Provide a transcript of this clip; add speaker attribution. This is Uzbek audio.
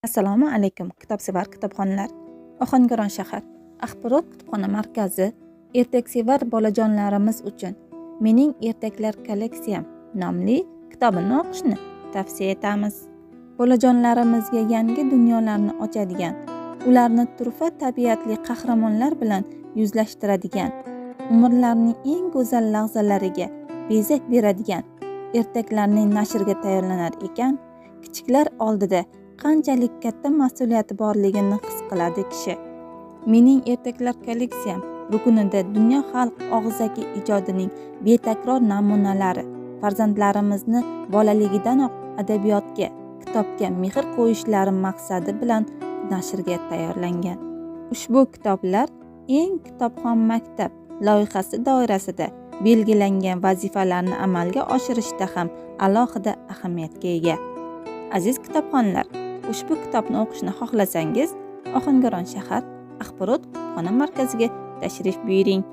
Speaker 1: Assalomu alaykum, kitobsevar kitobxonlar. Ohangaron shahar axborot kutubxona markazi ertaksevar bolajonlarimiz uchun "Mening ertaklar kolleksiyam" nomli kitobini o'qishni tavsiya etamiz. Bolajonlarimizga yangi dunyolarni ochadigan, ularni turfa tabiatli qahramonlar bilan yuzlashtiradigan, umrlarining eng go'zal lahzalariga bezak beradigan ertaklarning nashrga tayyorlanar ekan, kichiklar oldida qanchalik katta mas'uliyati borligini his qiladi kishi. "Mening ertaklar kolleksiyam" rukunida dunyo xalq og'zaki ijodining betakror namunalari farzandlarimizni bolaligidanoq adabiyotga, kitobga mehr qo'yishlari maqsadi bilan nashrga tayyorlangan. Ushbu kitoblar "Eng kitobxon maktab" loyihasi doirasida belgilangan vazifalarni amalga oshirishda ham alohida ahamiyatga ega. Aziz kitobxonlar, ushbu kitobni o'qishni xohlasangiz, Ohangaron shahar axborot kutubxona markaziga tashrif buyuring.